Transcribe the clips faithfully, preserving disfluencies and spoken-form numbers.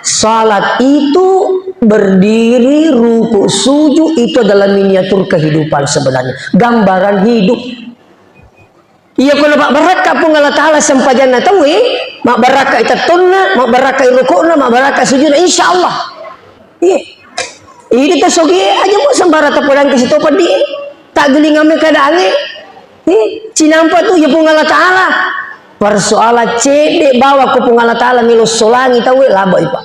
Salat itu berdiri, ruku, sujud, itu adalah miniatur kehidupan sebenarnya. Gambaran hidup. Iya, ko mabbarakka Puang Allah Ta'ala sempajanna tauwe, mabbarakka i tettonna, mabbarakka i ruku'na, mabbarakka sujudna, insya Allah. Iya. Idi to sogi aja mo sembara tapodang ke sitopa di. Tak gelingan me keadaannya. Eh, cinampa tu ya Puang Allah Ta'ala. Persoalan cedde bawa ko Puang Allah Ta'ala melo solangi tauwe laba ipa.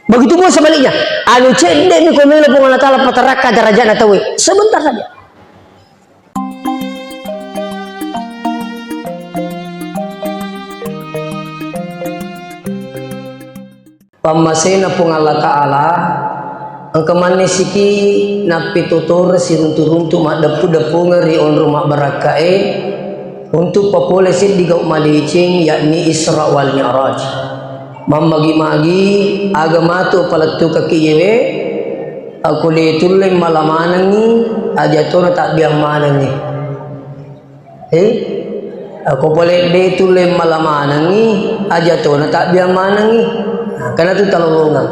Begitu pun sebaliknya, anu cedde mi ko melo Puang Allah Ta'ala patarakka darajatna tauwe. Sebentar saja. Pammasena Puang Allah Ta'ala, engka mannisiki nappitotoro siruntu-runtu maddeppu-deppungeng ri onrong mabbarakkae untuk papole seddi gau madeceng, yakni Isra wal Mi'raj. Mammagi-magi aga matu palettukaki yewe, ako de tulle mala manengngi, aja tona tabbiang manengngi. Eh? Ako pole de tulle mala manengngi, aja tona tabbiang manengngi. Nah, karena tu talolongeng.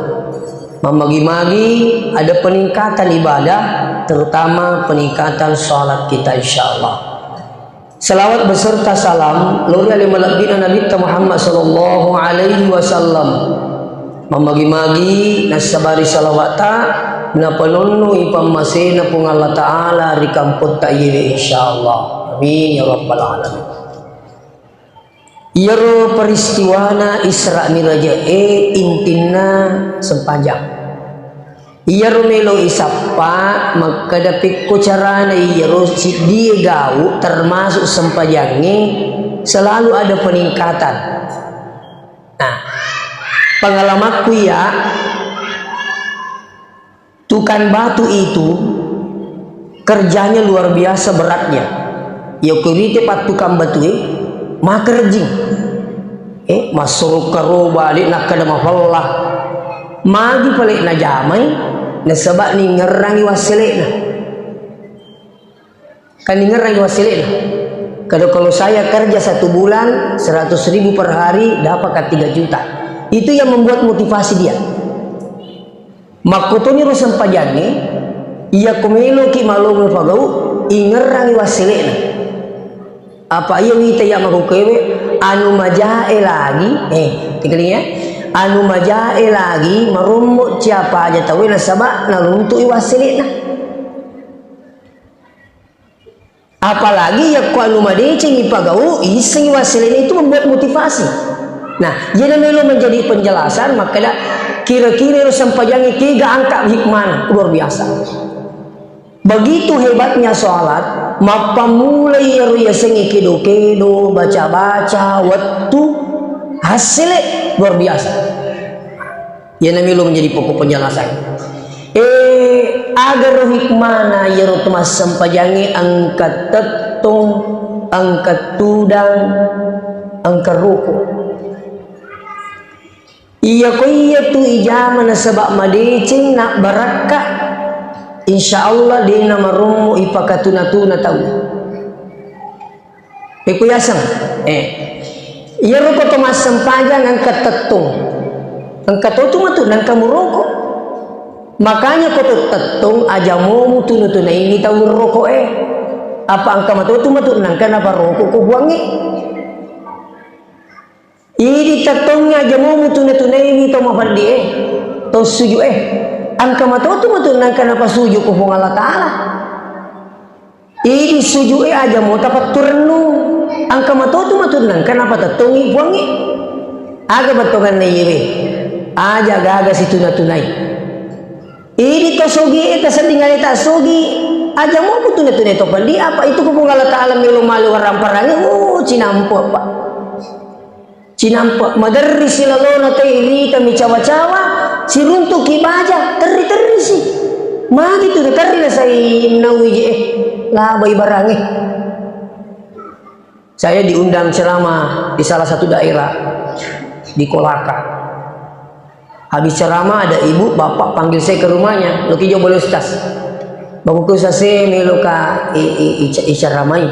Mammagi-magi ada peningkatan ibadah, terutama peningkatan salat kita, insya Allah. Salawat beserta salam lao ri ale malebbina Nabitta Muhammad sallallahu alaihi wasallam. Mammagi-magi nassabari salawata, napanonnoi pammasena Puang Allah Ta'ala ri kampotta iyewe, insya Allah. Amin ya rabbal alamin. Iyaro peristiwana Isra Mi'raj e intinna sempajang. Iyaro melo isappa makkeda pekko carana iyaro siddie gau termasuk sempajangnge selalu ada peningkatan. Nah, pengalamanku iya, tukang batu itu kerjanya luar biasa beratnya. Iya ko rite pattukang batue, makerjing. Eh, massoro karoba, de nakkeda mafella. Magi pale najamai, nasaba ningerrangi wassele'na. Kan ningerrangi wassele'na. Kada, kalau saya kerja satu bulan seratus ribu per hari, dapatkan tiga juta. Itu yang membuat motivasi dia. Makkotoni ro sempajangnge, iya ko meloki malongo pagau, ingerrangi wassele'na. Apa iya wita iya makkukewe, anu majae lagi, eh, tikelinga, anu majae lagi marommo ciapa aja tauwe nasaba naluntu'i wassele'na. Apalagi yakko anu madeceng ipagau, issengngi wassele'na, itu membuat motivasi. Nah, jadi melo menjadi penjelasan, makkeda kira-kira ero sempajangnge kega angka hikmana, luar biasa. Begitu hebatnya sholat, mappammulai ero yasengnge kedo-kedo, baca-baca, wettu, hassele, luar biasa. Iyana melo menjadi pokok penjelasan. Eh, agaro hikmana iyaro to massempajangnge engka tettong, engka tudang, engka roko. Iya ko iya tu ijama nasaba madeceng na barakka, insya Allah de namarommo ipakatuna-tuna tau. Pekko yaseng, eh, iyaro ko to massempajang engka tettong, engka to tu matu nengka muroko. Makanya ko to tettong aja mo mutuna-tunaini tau roko e. Apa engka mato tu matu nengka naparoko ko buangnge. Idi tettongnge aja mo mutuna-tunaini to mafeddi e, to suju e. Engka mato tu matu nengka napasuju ko Puang Allah Ta'ala. Idi suju e aja mo tapattu rennu, engka matotu matu nengka napatettongi puangnge. Aga bettonganna iyewe? Aja gaga situna-tunai. Idi to sogi e tasedding ale ta sogi, aja mo ku tuna-tunai to peddi, apa itu ku Puang Allah Ta'ala melo male waramparangi, oh, cinampo apa. Cinampa, maderri silalona tau irita mi cawa-cawa, siruntuki baja, terri-terri si. Magi tu terri nasai nauwi je, eh, labai barange. Saya diundang ceramah di salah satu daerah di Kolaka. Habis ceramah, ada ibu, bapak panggil saya ke rumahnya. Loki jo boleh, Ustaz. Bakuku sase melo ka i, i, i, icaramai.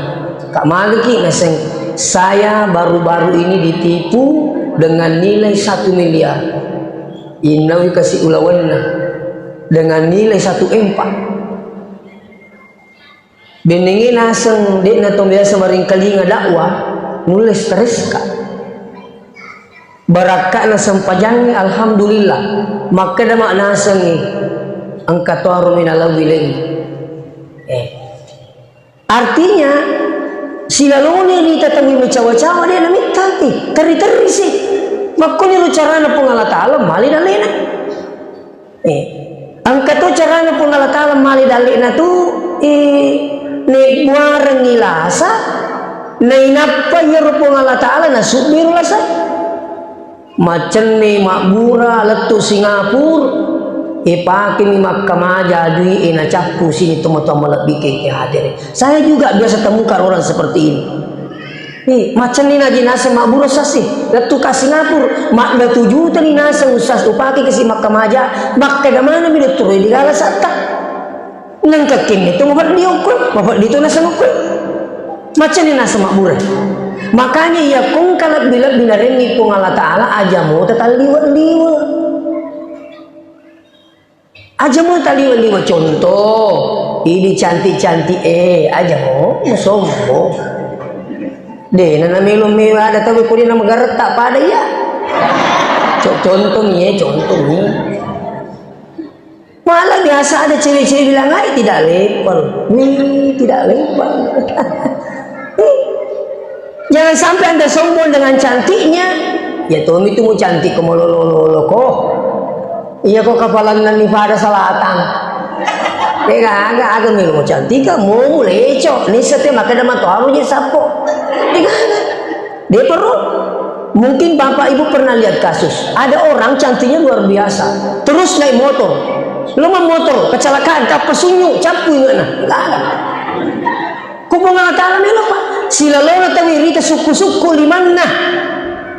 Kak, magi ki naseng, saya baru-baru ini ditipu dengan nilai satu miliar. Innawi kasi ulawenna dengan nilai satu empat. Bennengnge naseng de'na to biasa maringkalinga dakwah, nulle streska. Barakka'na sempajangnge, alhamdulillah. Makkeda ma nasengngi, engka to aro minalawi lengngi. Eh. Artinya, silalone rita tauwe macawa-cawa, de' namittaki, terri-terri si. Makkoniro carana Puang Allah Ta'ala male dallena. Eh, engka to carana Puang Allah Ta'ala male dallena tu, eh, nebbuarengngi lasa, nainappa iyaro Puang Allah Ta'ala nasubbiru lasa. Macenni mabbura lettu Singapura, ipakemi makkamaja dui e nacappu sini tomatoa malebbi ke hadere. Saya juga biasa temukan orang seperti ini. Eh, macenni naji naseng mabbura sasi, lettu ka Singapura, maddatu jutani naseng ustaz upake kasi makkamaja, makkeda manami dottoro digala satta. Nengka kenne tu mapeddi okko, mapeddi tu naseng okko. Macenni naseng mabbura. Makanya iya kongka lebbi-lebbi narenni Puang Allah Ta'ala aja mo tatalliwe-liwe. Aja mo taliwe-liwe, contoh, idi cantik-cantik e, aja mo musombong. De' na namelo-melo ada tau ko de' na magaretta pada iya. Co-, contoh mi, contoh mi. Malah biasa ada cewek-cewek bilang, "Ai, tidak level. Wih, tidak level." Jangan sampai Anda sombong dengan cantiknya. Ya, Tommy itu mau cantik ke melolololo ko. Iya ko kapalanna ni pada selatan. Tega aga aga melo cantik ka mau leco. Ni sete maka ada matoaru je sapo. Tega aga. Dia perlu. Mungkin Bapak Ibu pernah lihat kasus. Ada orang cantiknya luar biasa. Terus naik motor. Lo motor, kecelakaan, tappa sunyu, cappu inge'na. Tega aga. Ko Puang Allah Ta'ala melo, Pak. Silalona tau irita sukku-sukku limanna.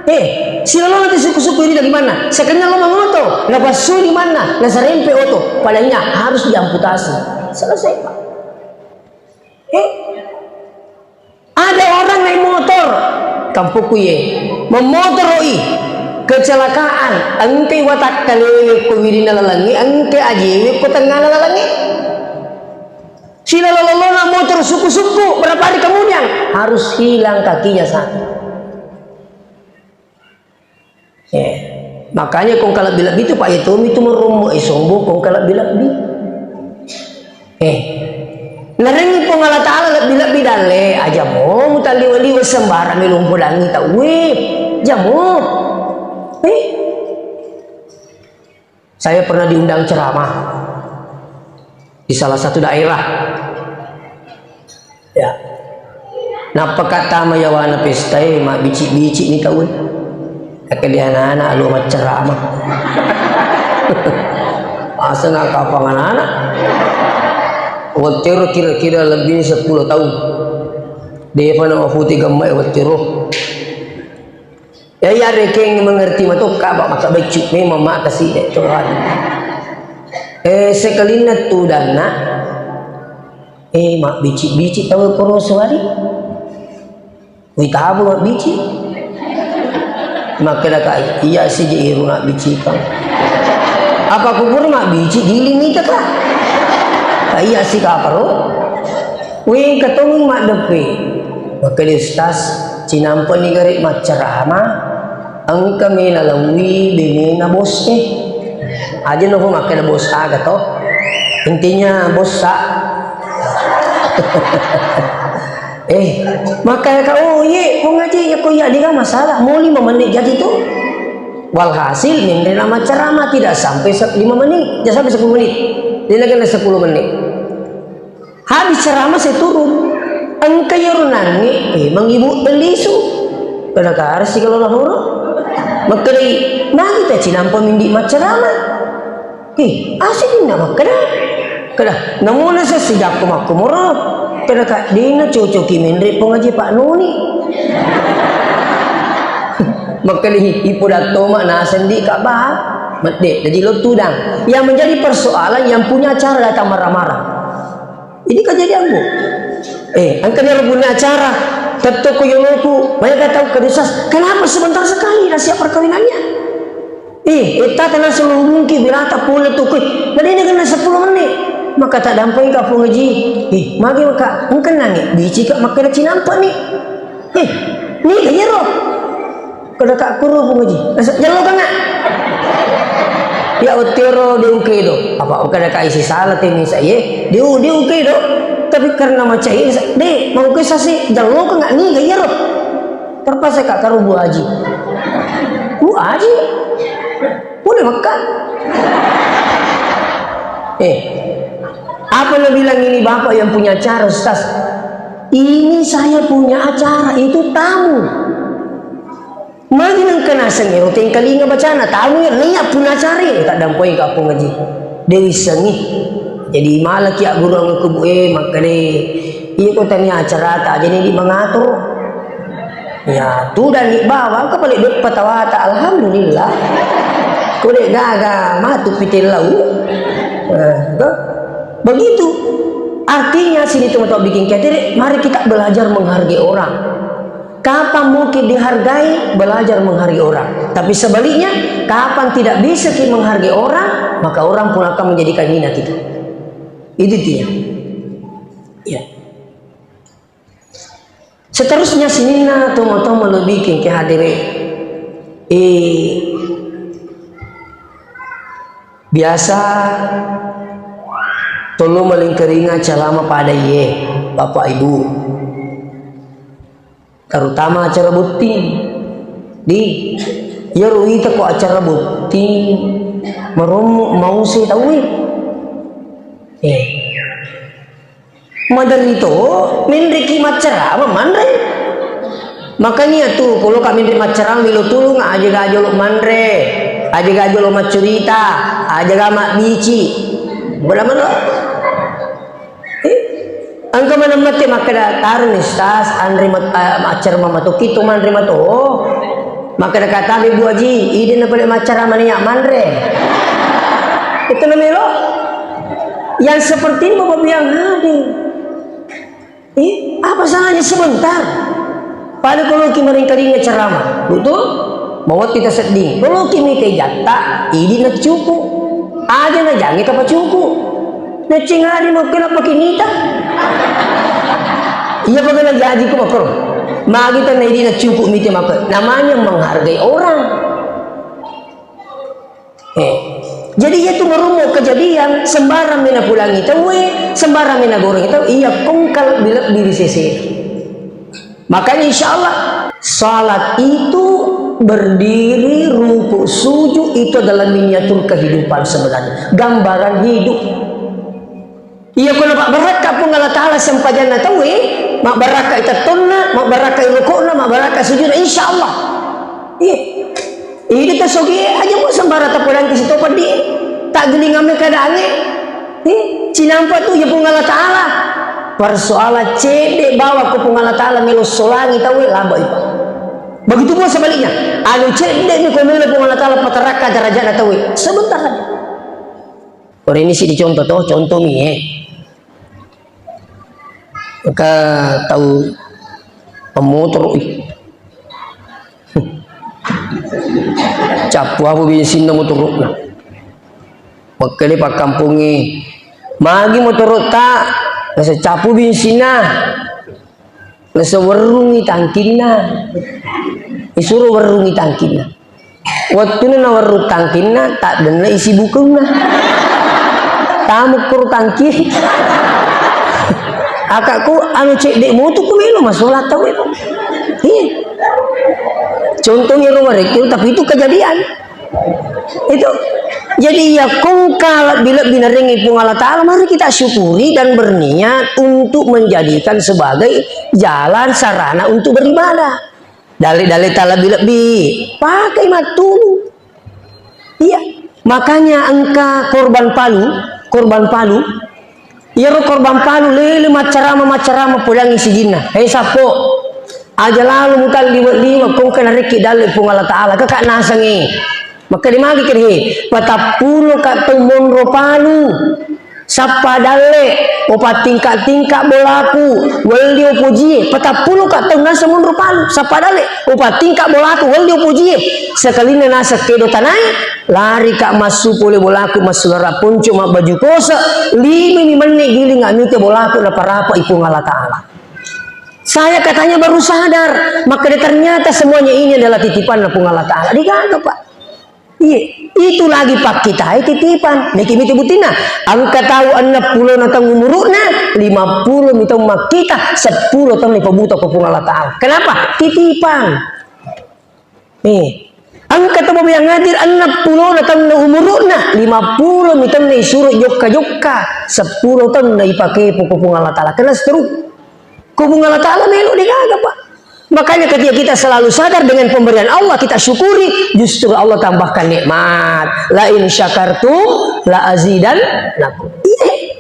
Eh, silalona tau sukku-sukku irita limanna. Sekenna lo mangoto, napassu limanna, nasarempe oto. Padahal harus diamputasi. Selesai, Pak. Eh, ada orang naik motor. Kampokku ye. Memmotoroi. Kecelakaan. Engke watakkalele ko wirina lalangi, engke ajewe ko tengngana lalangi. Silalolona motor sukku-sukku, berapa hari kemudian harus hilang kakinya satu. Ya. Makanya kong kalebbi-lebbi itu Pak Yatomi itu merombo, eh, sombong kong kalebbi-lebbi. Eh. Narengi Puang Allah Ta'ala lebbi-lebbi dalle, aja mo mutalliwe-liwe sembarang melompo dangi tau. Weh, jamo. Eh. Saya pernah diundang ceramah di salah satu daerah. Ya. Nappaka tama yawana pestae, mabbici-bici ni tau. Kaka di anak-anak lo macceramah. Aseng kapang anak-anak. Wattero kira-kira lebih sepuluh tahun. Depa na mafuti gemma wattero. Ya, iya rekeng mengerti matokka, Pak, maka beccu memang mak kasi de to hari. Eh, sekalinna tudanna, eh, mak bicik-bicik tahu koro suari. Wih, tabu mak bicik. Makkeda ka, iya siji iru nak bicik kang. Apa kubur mak bicik giling ita ka? Ka iya si kaparo. Wih, ketemu mak depe. Makkeda ustaz, cinampani gare maccarama. Engka mena lawi benena bos e. Aja nopo makkeda bos aga to. Intinya bos sa. Eh, makkeda ka, oh iye, Puang Haji, ya ko iya, de ga masalah. Mau lima menit jadi tu. Walhasil, menre na maccarama tidak sampai se-, lima menit, tidak sampai sepuluh menit. Dia nak kena sepuluh menit. Habis ceramah saya turun. Engka iyaro nangnge, eh, mengibu lisu. Kada karsi kalau lahoro. Makkedai, magi ta cinampa mindi maccarama. Eh, asik inna makkeda. Kada, namuna sessi jakko makkomoro. Kada ka, dena cocoki menre Puang Haji Pak Noni. Makkedai, ipodatto ma naseng di ka ba. Medde, jadi lo tudang. Yang menjadi persoalan yang punya acara datang marah-marah. Ini kejadian, Bu. Eh, engka dia punya acara. Tetto ko yoloku, banyak tahu ke desa. Kenapa sebentar sekali nasihat perkawinannya? Eh, eh, tata naseng lo hubungki, bilata pole tu, koi. Nadena kena seppulo menit. Maka tak dampoi ka Puang Haji. Eh, magi maka, engka nangi, bicika makkeda cinampa ni. Eh, ni kayero. Kada ka kuro Puang Haji. Naseng, jallo ka nga. Ya, otioro de ukedo. Apa kada ka isi salah te misa ye. De u, de ukedo. Tapi karena macai, de, mau ke sasi, jallo ka nga ni kayero. Terpaksa ka karo Bu Aji. Bu Aji? Boleh makan? Eh, apa lo bilang ini bapak yang punya acara, Ustaz? Ini saya punya acara, itu tamu. Magi nengka naseng ero tengkalinga bacana, tamu ya, nia punya acara, eh, tak dampoi ka Puang Haji. Dewi sengi. Jadi malaki ya guru angku bu, eh, makkade, iya ko tania acara tak, jadi di mengatur. Ya, tudang ni bawang, engka pale beppa tawata, alhamdulillah. Ko de gaga matu pitellau. Eh, to? Begitu. Artinya sini teman-teman bikin ketere, mari kita belajar menghargai orang. Kapan mungkin dihargai, belajar menghargai orang. Tapi sebaliknya, kapan tidak bisa ki menghargai orang, maka orang pun akan menjadikan hina kita. Itu dia. Ya. Seterusnya sininna tomo-tomo lebih ke hadere. Eh, biasa tolong melingkeringa calama pada ye, Bapak Ibu. Terutama acara botting. Di, iyaro wita ko acara botting, marommu mause tauwe. Eh. Maderri to, menreki maccarama manre. Makanya tu, kalau kami menre maccarama, milo tulung, aja gajolo manre, aja gajolo maccurita, aja ga mabbici. Bola mano. Eh? Engka maneng mette makkeda, "Taruni, Ustaz, anre mat-, a-, maccarama mato, kito manre mato." Makkeda katabe Bu Aji, "Idin na pale maccarama nia manre." Itu namelo. Yang seperti ini Bapak bilang hadir. Eh, apa salahnya sebentar? Pada kalau ki maringkalinga ceramah, betul? Mawatti tasedding. Kalau ki mite jatta, idi na cuku. Aja na jange kapa cuku. Neccing hari mau kenapa kinita? Iya, bagaimana jadi ku makro? Magi tanah idi na cuku mite maka. Namanya menghargai orang. Eh. Jadi, iya tu marummu kejadian, sembarang mena pulangi tauwe, sembarang mena goreng tau, iya kongka lebbi-lebbi di sese. Makanya, insya Allah, salat itu berdiri, ruku, sujud, itu adalah miniatur kehidupan sebenarnya. Gambaran hidup. Iya, ko napabbarakka Puang Allah Ta'ala sempajanna tauwe, mabbarakka i tettonna, mabbarakka i ruku'na, mabbarakka sujudna, insya Allah. Iya. Idi tasogi aja mo sembara tapodangki sitopa di. Taggilingamme keadaangnge. Eh, cinampa tu ya Puang Allah Ta'ala. Persoalan cedde bawa ko Puang Allah Ta'ala melo solangi tauwe, laba ipa. Begitu pun sebaliknya. Anu cedde ni ko melo Puang Allah Ta'ala patarakka derajatna tauwe. Sebentar saja. Ora ini sidi contoh to, contoh mi, eh. Engka tau pemmotoro, ih. Cappu apa bensinna motoro'na. Makkeda pakkampongnge, "Magi motoro'ta?" Naseng, "Cappu bensinna." Naseng, "Werrungngi tangkinna." Isuro werrungngi tangkinna. Wettunna nawerru tangkinna, taddenna isi bukeunna. Tamu kuru tangki. Akakku, anu cedde motu ku melo masola tau itu. Iya. Contohnya rumah rekil, tapi itu kejadian. Itu. Jadi ya kongka lebbi-lebbi narengi Puang Allah Ta'ala, mari kita syukuri dan berniat untuk menjadikan sebagai jalan sarana untuk beribadah. Dalle-dalle talebbi-lebbi, pakai mattulu. Iya, makanya engka korban Palu, korban Palu, iyaro korban Palu lele maccarama-maccarama podangi sijinna. Hei sappo, aja lalo mutalliwe-liwe kongka narekki dalle Puang Allah Ta'ala, kaka nasengi. Maka dimagi kede, patappulo ka tau monro Palu. Sappa dalle, upattingka-tingka bolaku, welli upojie, patappulo ka taung naseng monro palu, sappa dalle, upattingka bolaku, welli upojie, sekalinna naseng kedo tanae, lari ka massu pole bolaku, massulara ponco, mabbaju kose, lima mi menne giling amite bolaku, naparapa i Puang Allah Ta'ala. Saya katanya baru sadar, maka ternyata semuanya ini adalah titipan Puang Allah Ta'ala. Digaga, Pak. Iya, itu lagi pakkitae titipan. Niki miti buttina. Engka tau enneng pulo na taung umuru'na, lima pulo mi taung makkita, seppulo taung ipabuta ko Puang Allah Ta'ala. Kenapa? Titipan. Eh, engka tau yang hadir enneng pulo na taung na umuru'na, lima pulo mi taung na isuro jokka-jokka, seppulo taung na ipakepo ko Puang Allah Ta'ala. Kena seterus. Ko Puang Allah Ta'ala melo degaga, Pak. Makanya ketika kita selalu sadar dengan pemberian Allah, kita syukuri, justru Allah tambahkan nikmat. La in syakartum la azidannakum. Iya.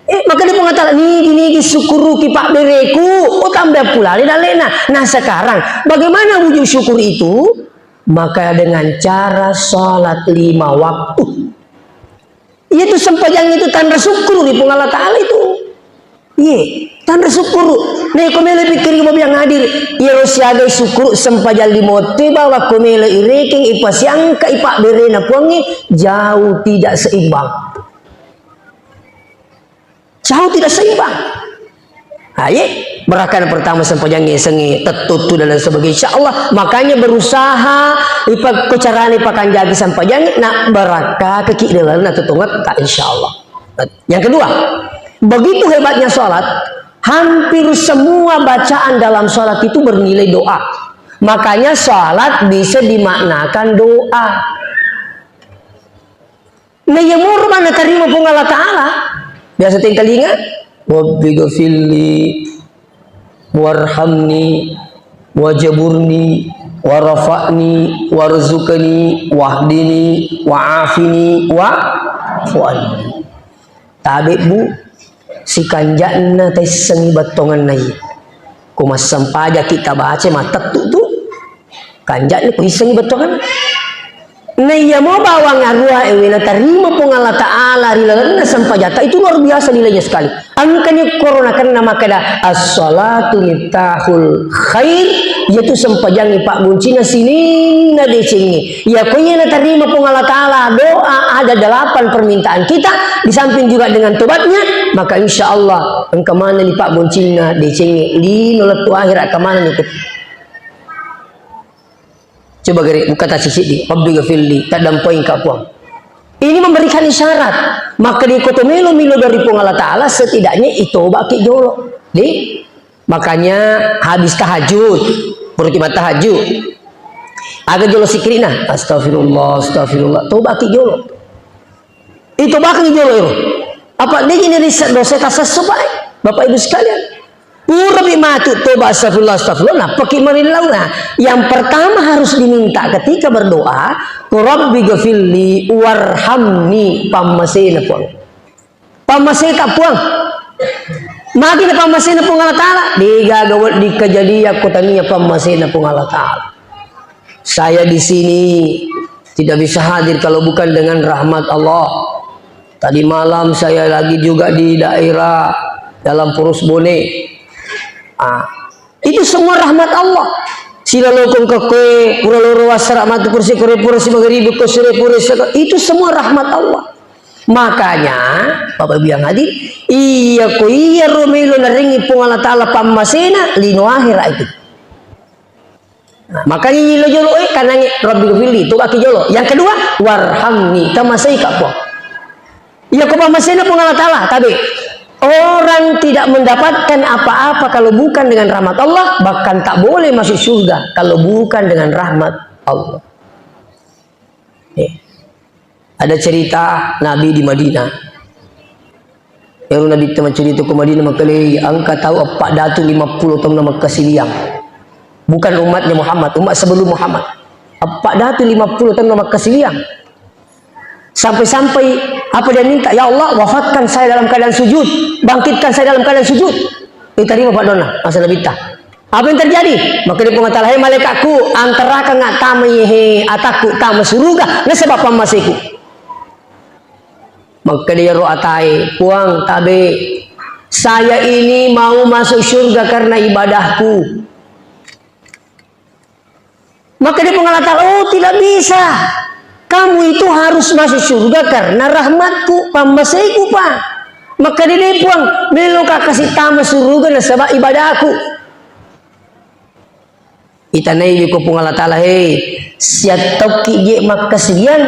Eh, maka dia Puang Allah Ta'ala, nigi-nigi syukuruki pabbereku, oh tambah pulale dalena. Nah sekarang, bagaimana wujud syukur itu? Maka dengan cara salat lima waktu. Iya tu sempajang itu tanra syukur di Puang Allah Ta'ala itu. Iya, tanra syukur. Nah, ko melo pikkiri mo yang hadir. Iya ro siaga syukur sempajang lima waktu bawa ko melo irekeng ipasiangka ipabberena Puangnge jauh tidak seimbang. Jauh tidak seimbang. Aye, barakkana pertama sempajang ngesengi, tettuttu dan lain sebagainya. Insya Allah, makanya berusaha ipakko carane pakanjaki sempajang, nak barakkakaki dalam natu tongetta, insya Allah. Yang kedua, begitu hebatnya sholat, hampir semua bacaan dalam sholat itu bernilai doa. Makanya sholat bisa dimaknakan doa. Nah, iya moro manna tarima Puang Allah Ta'ala. Biasa tengkalinga, Rabbi gafirli, warhamni, wajaburni, warafa'ni, warzukni, wahdini, wa'afini, wa'fu anni. Tabe, Bu, sikanja'na taissengi bettonganna iya. Ko massempajaki tabaca, matettu tu. Kanja'ni kuissengi bettuanna. Naiyamo bawang arua ewe natarima Puang Allah Ta'ala ri lalenna sempajatta itu luar biasa nilainya sekali. Engkani koro nakenna makkeda, "As-salatu miftahul khair," yaitu sempajangngi pabboncina sininna decengnge. Iya ko iya natarima Puang Allah Ta'ala doa ada delapan permintaan kita, di samping juga dengan tobatnya, maka insya Allah engka manenni pabboncinna decengnge lino lettu akhirat, engka manenni. Coba gare, buka tasi siddi, Rabbi gafirli, taddampoingka Puang. Ini memberikan isyarat. Maka di koto melo milo dari Puang Allah Ta'ala, setidaknya itobaki jolo. Di, makanya habis tahajud, berarti tahajud. Aga jolo sikrina, astagfirullah, astagfirullah, tobaki jolo. Itu bahkan jolo ero. Apa de gini risa dosa tasassu, Pak, eh? Bapak Ibu sekalian. Pura mi matu toba astagfirullah, astagfirullah, nappaki marillau. Nah, yang pertama harus diminta ketika berdoa, Rabbi gafirli warhamni, pammasena Puang. Pammaseta Puang. Magi na pammasena Puang Allah Ta'ala? Degaga wedding kejadian ko tania pammasena Puang Allah Ta'ala. Saya di sini tidak bisa hadir kalau bukan dengan rahmat Allah. Tadi malam saya lagi juga di daerah dalam Purus Bone. Ah, itu semua rahmat Allah. Silalokong ke kue, pura loro wasara matu kursi kore pura si magaribi ko sore pura saka. Itu semua rahmat Allah. Makanya, Bapak Ibu yang hadir, iya ko iya romelo narengi Puang Allah Ta'ala pammasena lino akhirat itu. Nah, makanya nyilo jolo, eh, kanangi Rabbi gafirli, tobaki jolo. Yang kedua, warhamni, tamaseika Puang. Iya ko pammasena Puang Allah Ta'ala, tabe. Orang tidak mendapatkan apa-apa kalau bukan dengan rahmat Allah, bahkan tak boleh masuk surga kalau bukan dengan rahmat Allah. Eh. Ada cerita Nabi di Madinah. Ero Nabi temacurita ke Madinah, makkeda, engka tau eppa datu lima puluh taung na makkasiliang. Bukan umatnya Muhammad, umat sebelum Muhammad. Eppa datu lima puluh taung na makkasiliang. Sampai-sampai apa dia minta, "Ya Allah, wafatkan saya dalam keadaan sujud, bangkitkan saya dalam keadaan sujud." Diterima, Pak Dona, masa Nabi ta. Apa yang terjadi? Maka dia Puang Allah Ta'ala, "Hai malaikatku, antarakang tamai he atakku tama suruga, nasaba pammaseku." Makkeda iyaro atae, "Puang, tabe, saya ini mau masuk surga karena ibadahku." Makkeda Puang Allah Ta'ala, "Oh, tidak bisa. Kamu itu harus masuk surga karena rahmatku, pammaseiku, Pak." Makkeda, "De, Puang, meloka kasi tama suruga nasaba ibadahku." Itanaiwi ko Puang Allah Ta'ala, "Hei, siattokki je makkasiwiang?"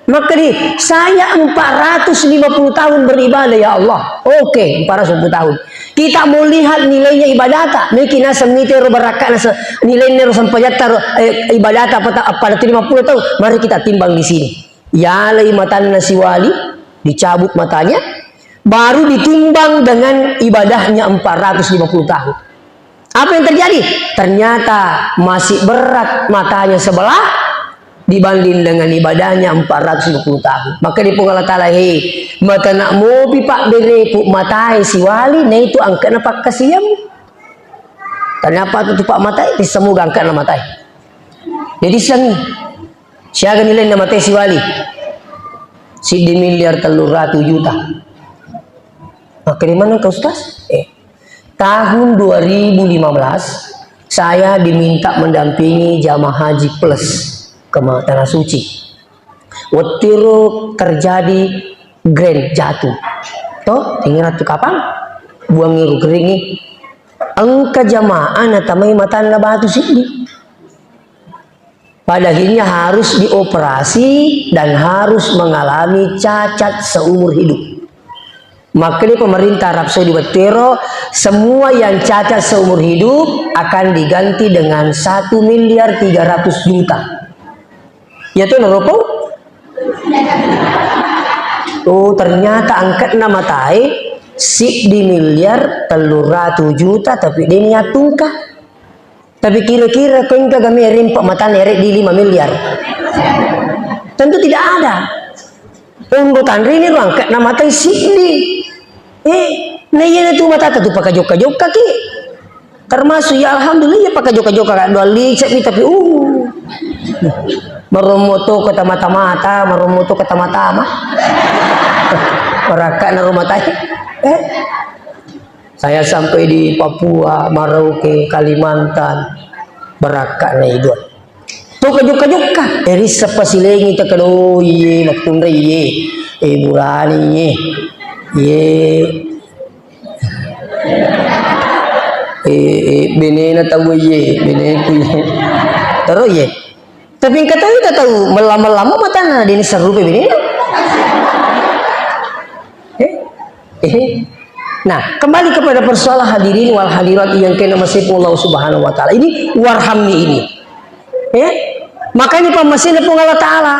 Makkedi, "Saya empat ratus lima puluh tahun beribadah, ya Allah." Oke, empat ratus lima puluh tahun. Kita mau lihat nilainya ibadata. Meki naseng mitero barakka nase-, nilainna ro sempajatta ro, eh, ibadata apa ta-, empat ratus lima puluh tahun. Mari kita timbang di sini. Yalai matanna siwali, dicabut matanya, baru ditimbang dengan ibadahnya empat ratus lima puluh tahun. Apa yang terjadi? Ternyata masih berat matanya sebelah dibanding dengan ibadahnya empat ratus lima puluh tahun. Makkeda Puang Allah Ta'ala, "Hei, matana mopi pabbereku matae siwali, naitu angkana pakkasiwiang." Ternyata tu, tu pak matae, tisseng muga angkana matae. Jadi sengi. Siaga nilainna matae siwali? Siddi miliar tellu ratu juta. Makkeda maneng ka Ustaz? Eh, tahun dua ribu lima belas, saya diminta mendampingi jamaah haji plus ke ma-, Tanah Suci. Wettiro terjadi granat jatuh. Toh, ingat tu kapang? Buang iru keringi. Engka jamaah natamai matanna batu siddi. Pada akhirnya harus dioperasi dan harus mengalami cacat seumur hidup. Makanya pemerintah Arab Saudi wettiro, semua yang cacat seumur hidup akan diganti dengan satu miliar tiga ratus juta. Ya tuh, naropau? Oh, ternyata angkatna matae siddi miliar tellu ratu juta, tapi de' niattungka. Tapi kira-kira ko engka game rimpa matana ere di lima miliar. Tentu tidak ada. Onro tanreni ro angkatna matae siddi. Eh, na iyana tu matata tu pakajokka-jokka ki. Termasuk ya alhamdulillah ya pakajokka-jokka ka doang licek mi tapi uh. Marommo to kata mata-mata, marommo to kata mata-mata. Barakka na rumah tangga. Eh. Saya sampai di Papua, Merauke, Kalimantan, barakka na idua. To kajokka-jokka, eh, rissappa silengi ta kado, iye, makkunrai, iye, eh, burani, iye, iye, eh, eh, benena tau, iye, beneku, iye. Terus, iye. Tapi engka tau ita tau mella-mella mo matana, de' ni serrupai benena. Eh? Eh? Nah, kembali kepada persoalan hadirin wal hadirat yang kena masih Allah Subhanahu wa Ta'ala. Ini warhamni ini. Eh? Makanya pammasena Puang Allah Ta'ala.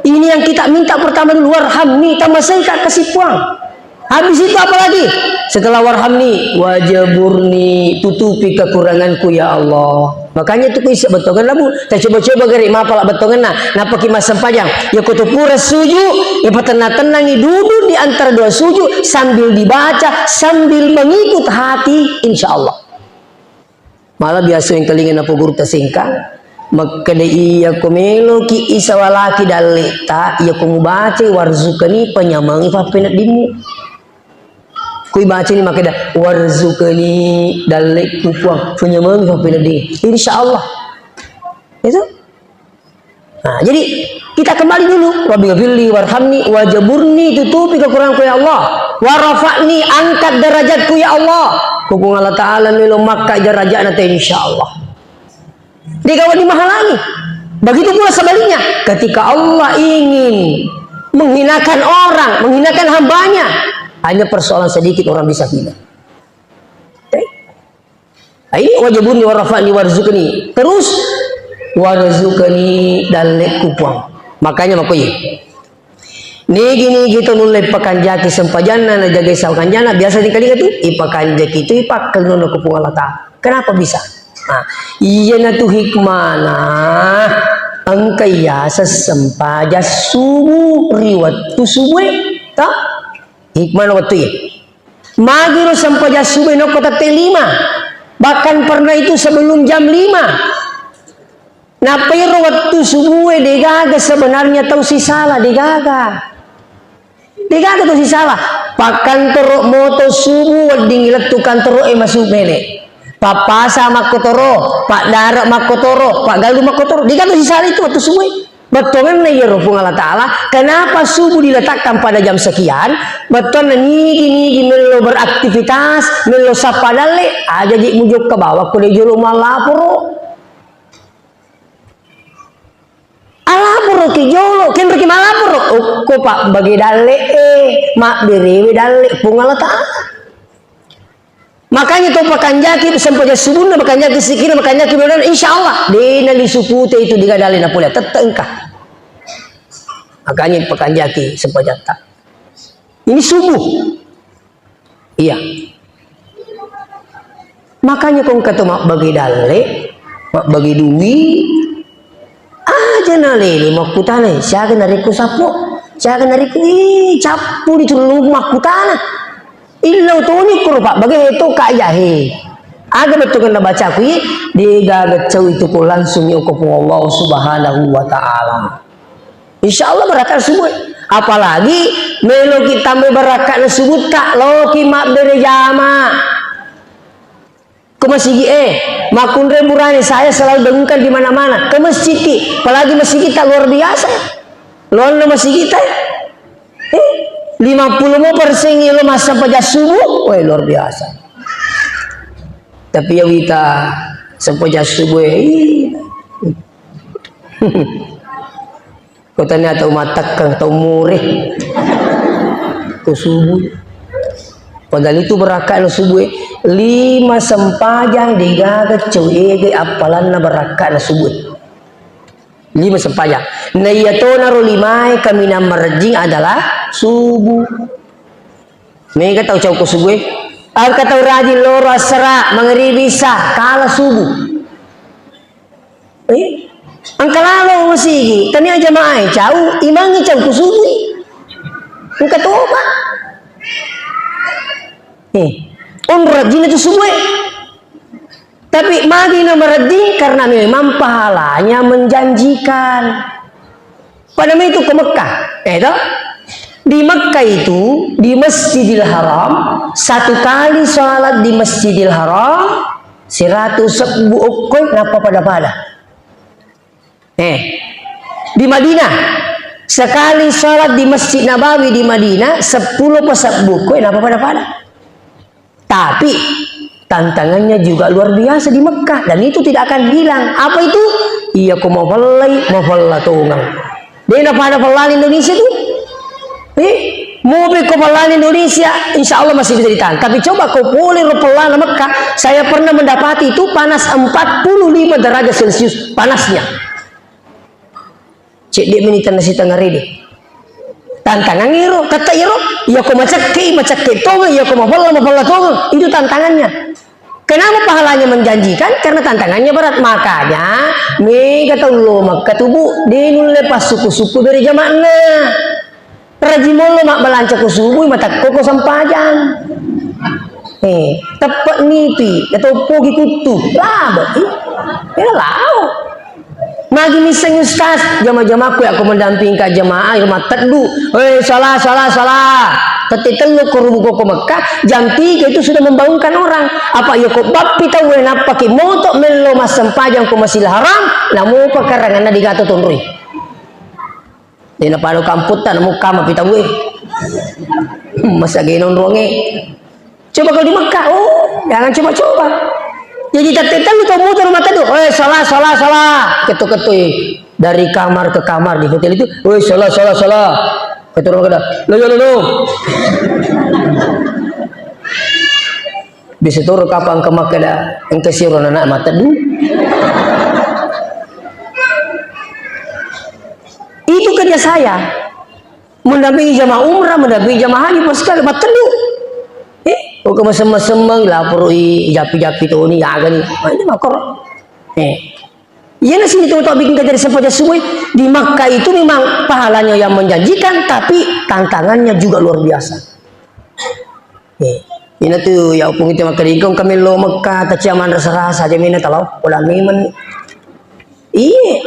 Ini yang kita minta pertama dulu, warhamni, tamasei ka kasi Puang. Habis itu apa lagi? Setelah warhamni, wajaburni, tutupi kekuranganku ya Allah. Makanya tu ku isse bettongenna, Bu, tacoba-coba gare mapala bettongenna, napaki massempajang. Ya ko tu pura suju, ya patenna-tennangi duduk di antara dua sujud sambil dibaca, sambil mengikut hati, insya Allah. Mala biasa engkalinga napoguru tasengka, makkeda iya ko meloki isawalaki dalle'ta, iya ko mubacai warzuqni, panyamengi pappeneddimmu. Kui bacani makkeda, "Warzuqni, dalle'ku Puang, panyamengi pappenedding." Insya Allah. Itu. Nah, jadi kita kembali dulu. Rabbi ghafirli warhamni wajaburni, tutupi kekuranganku ya Allah. Warafa'ni, angkat derajatku ya Allah. Ko Puang Allah Ta'ala melo makka derajatna te insya Allah. Degawa dimahalangi. Begitu pula sebaliknya, ketika Allah ingin menghinakan orang, menghinakan hambanya, hanya persoalan sedikit orang bisa hina. Oke? Nah, ini wajaburni warafa'ni warzuqni. Terus, warzuqni, dalle'ku Puang. Makanya makoye. Nigi-nigi to nulle pakanjaki sempajanna, najagai sakanjana, biasa dikaliga tu, ipakanjaki tu, ipakkelnono ku Puang Allah Ta'ala. Kenapa bisa? Nah, iyana tu hikmana, engka iyaseng sempajang subuh ri wettu subuh e, ta? Hikmana wettu iya. Magiro sempajang subuh nokko tette lima. Bahkan pernah itu sebelum jam lima. Nappa iro wettu subuh e degaga sebenarnya tau sisala, degaga. Degaga to sisala. Pakkantoro moto subuh wedding lettu kantoro e masu mele. Pappasa makkotoro, paddara makkotoro, paggalung makkotoro. Degaga to sisala itu waktu subuh. Bettuanna iyaro Puang Allah Ta'ala, kenapa subuh diletakkan pada jam sekian? Bettuanna nigi-nigi mello beraktivitas, mello sappa dalle, aja ji mujokka bawang ko de jolo mallaporo. Alaporoki jolo, kenroki malaporo, okko pabbage dalle e, mabberewe dalle Puang Allah Ta'ala. Makanya to pakanjaki sempajang subuhna, pakanjaki sikirna, pakanjaki berdoa, insya Allah, de nalisu pute itu di dalle na pole, tette engka. Makanya pakanjaki sempajatta. Ini subuh. Iya. Makanya ko engka to mabbage dalle, mabbage dui, aja nalele makkutana, siaga narekko sappo, siaga narekko, ih, cappu di tulung makkutana. Illau toni koro pabbage to ka yahe. Aga bettuanna bacaku, degaga cau itu ko langsung yoko Puang Allah Subhanahu wa Ta'ala. Insya Allah barakka subuh. Apalagi meloki tambah barakka na subuh, tak loki mabbere jama. Ke masigi e, makkunrai burane saya selalu dengungkan di mana-mana. Ke masigi, apalagi masigi tak luar biasa. Loanna masigi tak. Eh, lima puluh mo persen lo masa paja subuh. Wah, luar biasa. Tapi ya wita sempaja subuh e. Ko tania tau mattekkeng, tau mure. Ko subuh. Padahal itu barakka na subuh e. Lima sempajang degaga cau ege appalanna barakka na subuh e. Lima sempajang. Na iya tonaro limae kaminang marejjing adalah subuh. Mega tau cau ko subuh e. Engka tau rajin loro assara, mangaribi, isya, kala subuh. Eh, engka lalo masigi, tania jamaah e cau, imangi cau ku subuh. Engka toba. Eh, onro rajinna tu subuh e. Tapi magi na marejjing karena memang pahalanya menjanjikan. Pada itu ke Mekah, eh toh? Di Mekah itu, di Masjidil Haram, satu kali sholat di Masjidil Haram, seratus sebbu okkoi, napa pada-pada. Eh, di Madinah, sekali sholat di Masjid Nabawi di Madinah, sepuluh pe sebbu okkoi, napa pada-pada. Tapi tantangannya juga luar biasa di Mekah dan itu tidak akan hilang. Apa itu? Iya ko mafellai, mafella tongeng. De na pada fellana Indonesia tu. Eh, mopi ko fellana Indonesia, insya Allah masih bisa ditahan. Tapi coba ko pole ro fellana Mekah, saya pernah mendapati itu panas empat puluh lima derajat Celcius panasnya. Cedde meni tenna sitengnga rede. Tantangang iro, tette iro, iya ko macekke, macekke tongeng, iya ko mafella, mafella tongeng. Itu tantangannya. Kenapa pahalanya menjanjikan? Karena tantangannya berat. Makanya, mega tau lo Mekah tu, Bu, de nulle passuku-suku bere jama'na. Rajin mollo mabbalanca ko subuh, matekko ko sempajang. Eh, teppe nipi, natoppoki kuttu, labe i. Ela lao. Magi misseng ustaz, jama-jamaku ya, aku mendampingkan jamaah, ya, matteddu. Hei, salah, salah, salah. Tette tellu ko rubu ko Mekah, jam tiga itu sudah membangunkan orang. Apa iya ko bappi tau, eh, nappaki moto mello massempajang ko Masjidil Haram, namupa karanganna digato tonroi. De na pado kamputta, namu kama pi tauwe. Masa ge nonronge. Coba kalau di Mekah, oh, jangan coba-coba. Jadi tette tellu tau motor mata tu, eh, salah, salah, salah. Ketuk-ketuk, eh. Dari kamar ke kamar di hotel itu, eh, salah, salah, salah. Ketuk orang kata, lo, lo, lo, lo. Bisa toro kapang ke makkeda, engka siro anak mateddu. Itu kerja saya. Mendampingi jamaah umrah, mendampingi jamaah haji, pas sekali mateddu. Eh, oke, mesem-mesem, laporoi, japi-japi toni, ya, gani. Nah, ini makor. Eh. Iyana sini tau-tau bikin kajari sempajang subuh. Di Makkah itu memang pahalanya yang menjanjikan, tapi tantangannya juga luar biasa. Eh, ina tu ya opung itu makkeda, engka mello Mekka, tacia manrasa-rasa aja mena talau, pola memang. Iye.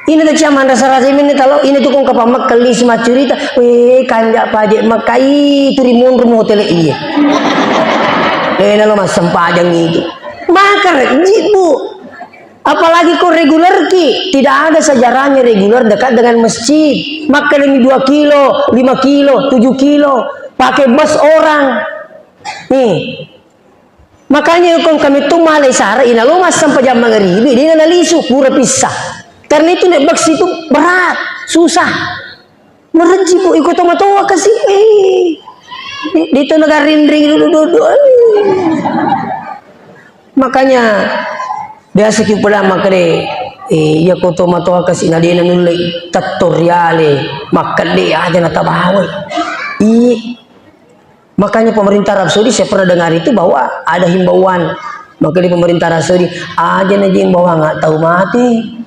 Ini tuh ciaman rasa-rasa ini talo, ini tuh kong kapang makkelli si maccurita, weh, kanja paje makkai turi munrum hotel iya. Eh, nalo massempajang itu. Maka rejji, Bu. Apalagi kok reguler ki, tidak ada sejarahnya reguler dekat dengan masjid. Makkelli dua kilo, lima kilo, tujuh kilo, pakai bus orang. Nih, makanya kong kami tu malai sara, inalo massempajang mangaribi, dia nalisu, pura pissa. Karena itu naik bus itu berat, susah. Merejji, Bu, iko tomatoa kasi, eh. Di, di tu nagarindring, dudu, dudu, eh. Makanya, biasa ki pula makkeda, eh, iya ko tomatoa kasi, nadena nulle tettoriale, makkedde aja natabawa. Iya. Makanya pemerintah Arab Saudi, saya pernah dengar itu bahwa ada himbauan. Maka di pemerintah Arab Saudi, aja na himbauan nggak tahu mati.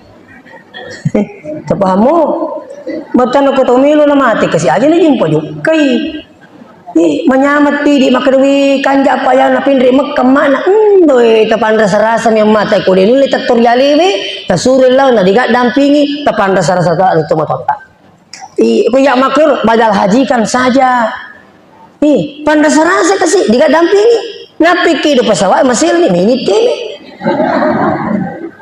Tapahammu? Batana ko tau melo na mati, kasi aja na jumpa jukai. Ih, manyamat pidi, maka dewi kanja apa ya na pinri Mekah mana? Endoi, tapan rasa-rasa yang mata ko de nulle tettorialewe, tasuri lau na diga dampingi, tapan rasa-rasa ta itu matotta. Iya, ku ya maklur, badal hajikan saja. Ih, panrasa-rasa kasi, diga dampingi. Napiki do pesawat, masih ni minit ini.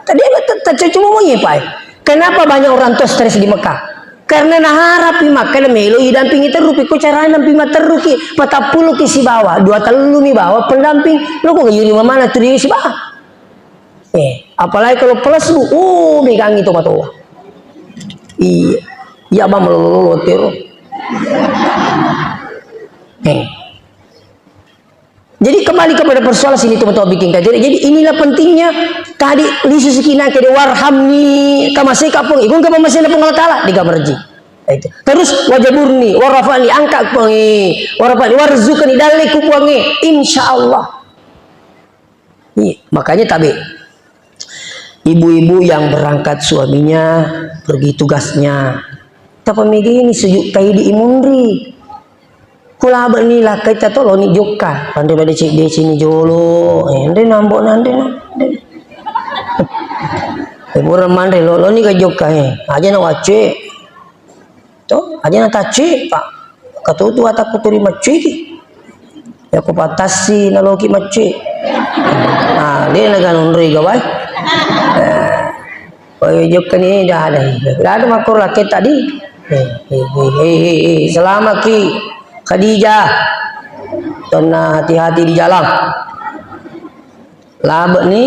Tadi ada te-, te-, cuma mau nyepai. Kenapa banyak orang tua stres di Mekah? Karena naharapi Mekah na melo idampingi terru, piko carana dampingi terru ki, patappulo ki sibawa, dua tellu mi bawa pendamping. Lo kok yuri mamana tu dia sibawa? Eh, apalagi kalau plus, Bu, uh, megangi tomatoa. Iya. Iya, Bang, melololo tero. Eh. Jadi kembali kepada persoalan sini, tomatoa bikin kajian. Jadi inilah pentingnya tadi lisu sikina kede warhamni kama seka Puang. Ikun kama masena Puang Allah Taala, di kamar ji. Itu. Terus wajaburni, warafani, angkat Puang. Warafani, warzuqni, dalleku Puang. Insya Allah. Iya, makanya tabe. Ibu-ibu yang berangkat suaminya pergi tugasnya. Tapi megini sujud kaidi imunri. Kula bani lakai tato loni jokka. Pande pada cek deci ni jolo. Eh, nde nambo nande nande. Eh, murah mande lo, loni ka jokka, eh. Aja na wacce. To, aja na tacci, Pak. Katutu atakku turi maccuiki. Ya ku pattassi naloki maccui. Ah, de na ganunrui gawai. Eh, wai jokkani dada. Dada makko rakyat tadi. Eh, eh, eh, eh, eh, eh, selamat ki Khadijah. Tonna hati-hati di jalan. Labe'ni,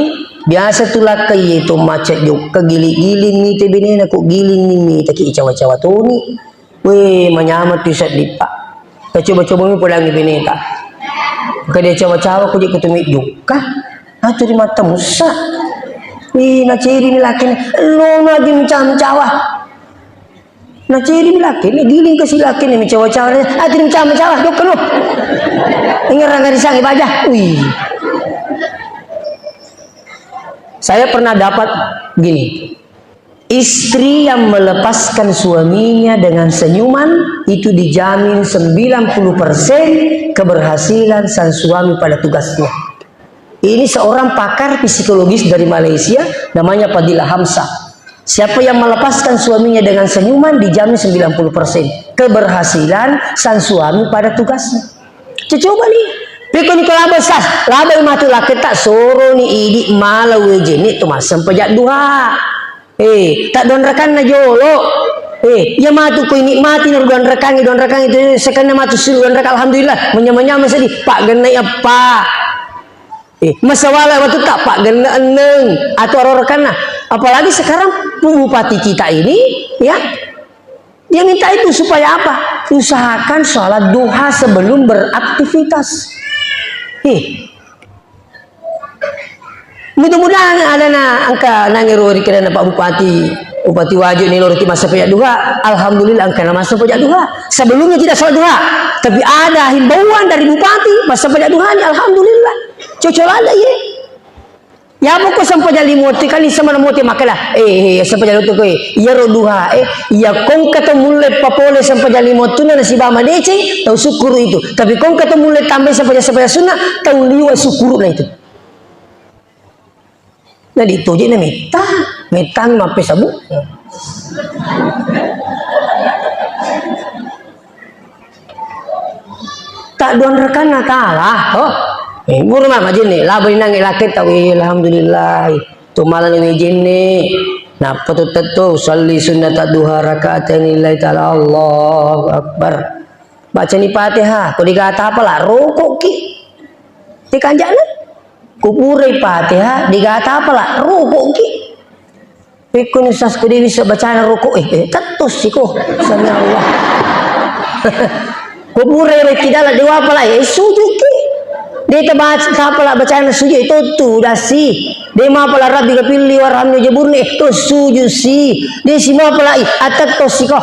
biasa tu lakkai tu macet jokka, giling-giling ni te benena, ku giling ni mi taki cawa-cawa toni. Weh, manyameng tu seddi, Pak. Tacoba-coba mi podangi beneta. Kade cawa-cawa ku je kutumi jokka. Atu di mata musa. Wih, naceri ni lakkai ni. Lo magi mencam cawa. Naceri mi lakkai ni, giling kasi lakkai ni, mecawa-cawa. Ati mecawa-cawa, jokka no. Ingerang garisangi baja. Wih. Saya pernah dapat gini. Istri yang melepaskan suaminya dengan senyuman itu dijamin sembilan puluh persen keberhasilan sang suami pada tugasnya. Ini seorang pakar psikologis dari Malaysia, namanya Fadilah Hamsah. Siapa yang melepaskan suaminya dengan senyuman, dijamin sembilan puluh persen keberhasilan sang suami pada tugasnya. Coba nih, peko ni ko laba sas, laba matu laketta, soro ni idi mala wejeni tu massempajang duha. Eh, tak dua rakanna jolo. Eh, iya matu ko ini mati na dua rakangi, dua rakangi tu sekenna matu sulu dua rakang, alhamdulillah, menyama-nyama sedih. Pak gennai apa? Eh, masawala waktu tak pak genne enneng atau aro rekanna. Apalagi sekarang bupati kita ini, ya, dia minta itu supaya apa? Usahakan sholat duha sebelum beraktivitas. Eh, mudah-mudahan ada na angka nangero ri kedana Pak Bupati, Bupati Wajo ni loro ki massempajang duha. Alhamdulillah angka na massempajang duha. Sebelumnya tidak sholat duha, tapi ada himbauan dari Bupati massempajang duha ni, alhamdulillah. Cocok ada ye. Ya pokok sempajang lima waktu kali sama na mote makkeda, eh, eh, sempajang lima waktu koe, iyaro duha, eh, iya kongka to mulle papole sempajang lima waktu na nasiba madeceng, tau syukuru itu. Tapi kongka to mulle tambai sempajang, sempajang sunna, tau liwa syukuru na itu. Jadi toje na metta, metta mappesabu. Tak duan rekanna kalah, oh. Eh, buru mah majinni, labo inang laketta, wih, alhamdulillah. Tu malam ini jinni. Nappa tu tettu, usalli sunnata duha rakaatain lillahi ta'ala, Allahu Akbar. Bacani Fatihah, ko digata apa la, ruku'ki. Tikanjana. Ko purai Fatihah, digata apa la, ruku'ki. Pekkoni sas ko de wissa bacana ruku, eh, eh, tettossi ko. Sami Allah. Ko purai rekki dala de wapala, eh, sujudki. De tabaca tapala bacana sujud, eh, tottu dassi. De mapala Rabbi gapilli warhamni jaburni, eh, to sujudsi. De simapala, eh, atettossi ko.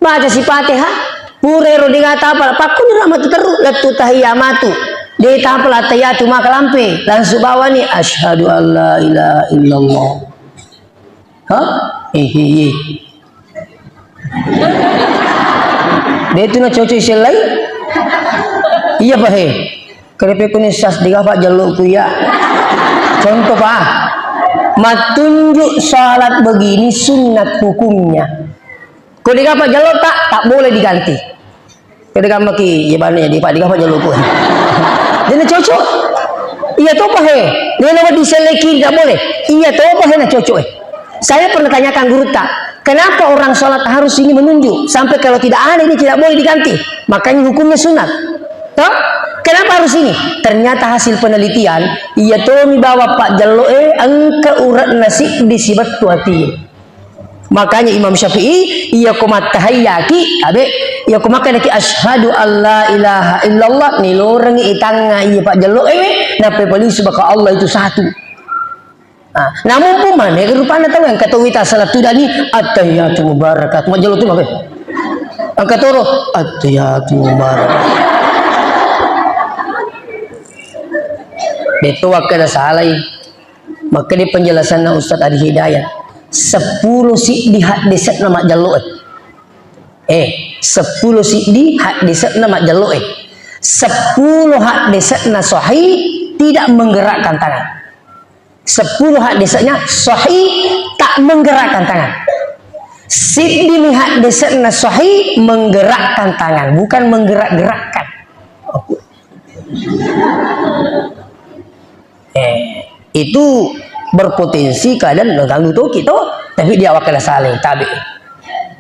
Baca si Fatihah, pura ero digata apa, pakkuni rahmat terru, lettu tahiyya matu. De tapala tahiyatu maka lampe, langsung bawani, asyhadu alla ilaha illallah. Hah? Eh, eh, eh. De tu na cocok isellai? Iya, Pak, he. Kerepe kuni sas digapa jalloku iya. Contoh, Pak. Mattunjuk salat begini sunat hukumnya. Ko digapa jallo tak, tak boleh diganti. Ko digampaki, ya bane, di Pak, digapa jalloku. Jadi cocok. Iya to, Pak, he. Dia nama diselleki, tidak boleh. Iya to, Pak, he, na cocok, eh. Saya pernah tanyakan guru tak, kenapa orang sholat harus ini menunjuk? Sampai kalau tidak ada ini tidak boleh diganti. Makanya hukumnya sunat. Toh? Kenapa harus ini? Ternyata hasil penelitian, iya to mi bawa Pak jallo, eh, engka urat nasi di sibattu hati. Makanya Imam Syafi'i, iya ko mattahayyaki, abe, iya ko makkedaki asyhadu alla ilaha illallah, nilorengi itangnga iya Pak jallo, eh, nappa palisu baka Allah itu satu. Ah, namun pun mana rupanna tau engka tau wita salat tudani, attahiyatu mubarakat. Majalo tu makai. Engka toro, attahiyatu mubarakat. Beto wakkeda salai. Makkeda penjelasanna Ustaz Adi Hidayat. Seppulo siddi haddese'na majjallo, eh. Eh, seppulo siddi haddese'na majjallo, eh. Seppulo haddese'na sahih tidak menggerakkan tangan. Sepuluh hadisnya sahih, tak menggerakkan tangan. Siddi mi hadisnya sahih, menggerakkan tangan, bukan menggerak-gerakkan. Eh, itu berpotensi kadang mengganggu toki to, tapi dia wakil saleh tabi.